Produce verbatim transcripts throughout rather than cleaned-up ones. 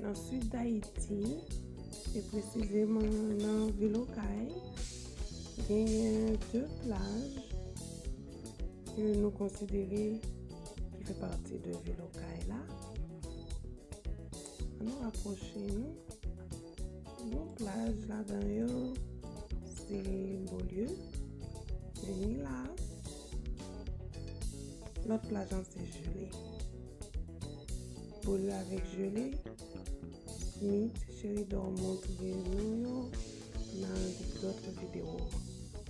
Nan sid Dayiti, e presizeman nan vil Okay, genyen de plaj ke nou konsidere ki fè pati de vil Okay la. Ann nou rapwoche nou. Yon plaj ladan yo, se Beaulieu, men ni la. Lòt plaj lan se Gelée. Beaulieu avèk Gelée, Smith, Chéridor montre nou yo nan de dòt videyo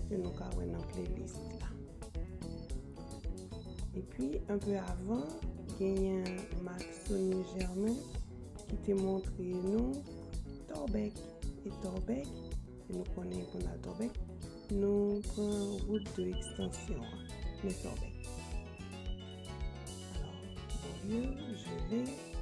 ke nou ka wè nan playlist la. Epi, enpe avan, genyen Maxony Germain ki te montre nou Torbeck. E Torbeck, e nou konnen pou n al Torbeck, nou pran wout de ekstansyon an, men Torbeck. Alò, Beaulieu, Gelée,